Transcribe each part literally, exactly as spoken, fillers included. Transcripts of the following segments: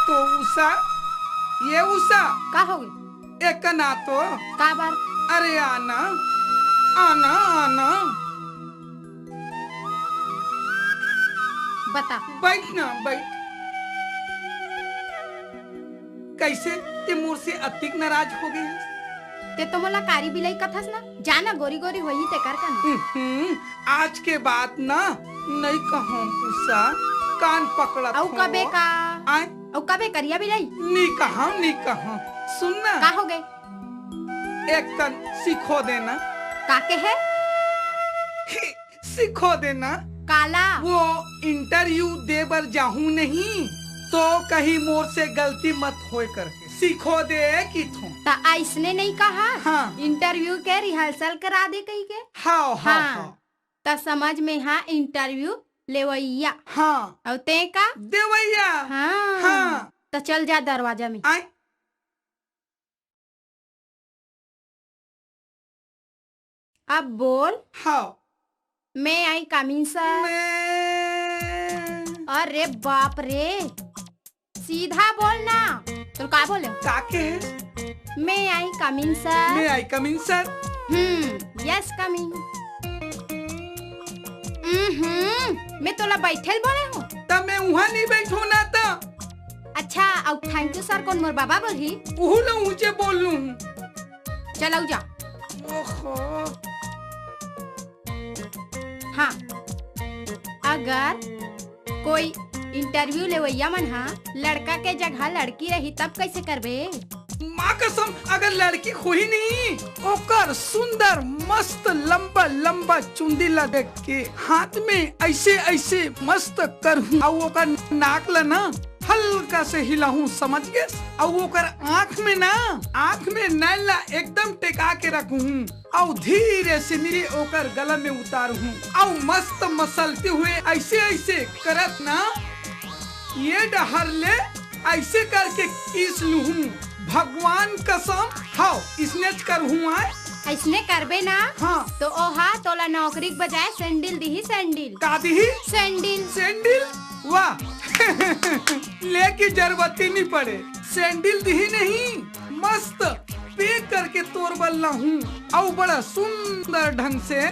तो उषा, ये उषा। का होगे? एक ना तो। का बार? अरे आना, आना, आना। बता। बैठ ना, बैठ। कइसे ते मोर से अतिक नाराज होगे हस? ते तो मोला कारी बिलई कथस ना, जा ना, गोरी गोरी होही तेकर कन। उहुं, आज के बात ना नइ कहंव उषा, कान पकड़त अउ हंव। कबे का? आय? अउ कबे करिया बिलई? नी कहंव, नी कहंव। सुन ना। का होगे? एक कन सिखो देना। का कहे? सिखो देना। काला? वो interview दे बर जाहूं नहीं, तो कहीं मोर से गलती मत होय करके। सिखो दे किथों। त अइसने नइ कहा? हाँ। Interview के rehearsal करा दे कहिके। हाँ, हाँ, हाँ। हाँ। त समझ में हा interview लेवइया। हाँ। अउ ते का? देवइया। हाँ। हाँ। त चल जा दरवाजा में। आय। अब बोल। हाँ। May I come in, sir? मैं अरे बाप रे, सीधा बोल ना। तो का बोले? का कहे? May I come in, sir? May I come in, sir? Hmm, yes, come in। हम्म, मैं तोला बैठे ल बोले हंव। त मैं उहाँ नइ बैठंव ना त। अच्छा, अउ thank you sir कोन मोर बाबा बोलही? उहू ल ऊंचे बोल लूं। चल अउ जा। ओहो। हाँ, अगर कोई interview लेवइया मन हा लड़का के जगह लड़की रही तब कइसे करबे? माँ कसम, अगर लड़की होही नहीं, ओकर सुंदर मस्त लंबा लंबा चुंदी ला देख के हाथ में अइसे अइसे मस्त करहूं, अउ ओकर नाक ला ना हल्का से हिलाहूं, समझ गेस? अउ ओकर आंख में ना, आंख में नैन ला एकदम टेका के रखहूं, अउ धीरे से नीचे ओकर गला में उतारहूं, अउ मस्त मसलते हुए अइसे अइसे करत ना, ये डहर ले अइसे करके kiss लूहूं। भगवान कसम, हव, इसनेच करहूं आय। अइसने करबे ना, हाँ। तो ओहा तोला नौकरी के बजाय सैंडल दिही, सैंडल। का दिही? सैंडल। सैंडल? वाह। लेके जरूरत ही नइ पड़े। सैंडल दिही नहीं, मस्त pack करके तोर बर लाहूं, अउ बड़ा सुंदर ढंग से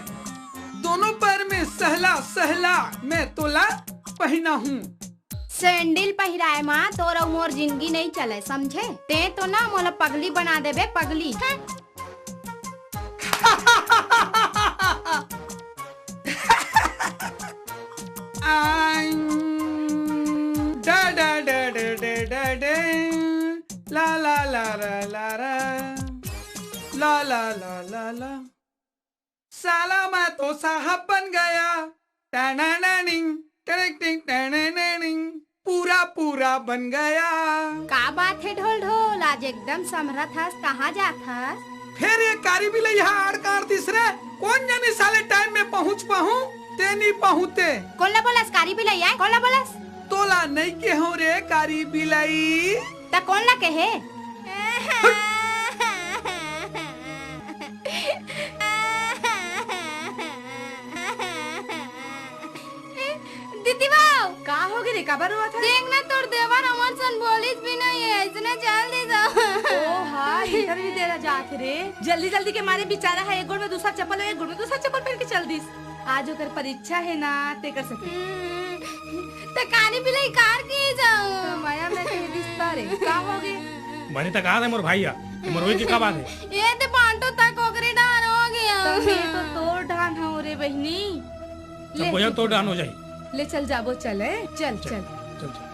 दोनों पैर में सहला सहला मैं तोला पहिनाहूं। सैंडल पहिराए मा तोर अउ मोर जिनगी नइ चलय, समझे? ते तो ना मोला पगली बना देबे, पगली। हं। आइं, डा, डा, डा, डे। ला, ला, ला, ला, ला, ला। ला, ला, ला, ला, ला। साला मैं तो साहब बन गया। टनननिंग, टनिक टिंग, टनननिंग। पूरा, पूरा बन गया। का बात हे ढोल ढोल, आज एकदम समरत हस, कहाँ जात हस? फेर ये कारी बिलई हा आड़ काड़ दिस रे। कोन जानी साले time में पहुँच पाहूँ, ते नी पहुँचे। कोन ला बोलस कारी बिलई आय? कोन ला बोलस? तोला नइ केहों रे कारी बिलई। त कोन ला केहे? दीदी बाऊ। का होगे रे, काबर रोवत हस? देख ना, तोर देवर हमर सन बोलिस भी नहीं है, अइसने चल दिस। ओ हा, interview दे ला जात रे। जल्दी जल्दी के मारे बिचारा हा एक गोड़ में दूसर चप्पल, एक गोड़ में दूसर चप्पल पहिर के चल दिस। आज ओकर परीक्षा हे ना, तेकर सेती। हम्म, त कारी बिलई कार के जाऊं? त मया में कह दिस तारे, का होगे? बने त कहा था मोर भाई हा, मोर रोई के का बात हे? ये ते बांटो तक ओकरे डार हो गया। त मैं तो तोर डान हूँ रे बहिनी। ले, चल, चल, तोर डान हो जाही। ले चल जाबो, चल, ए? चल, चल, चल। चल, चल।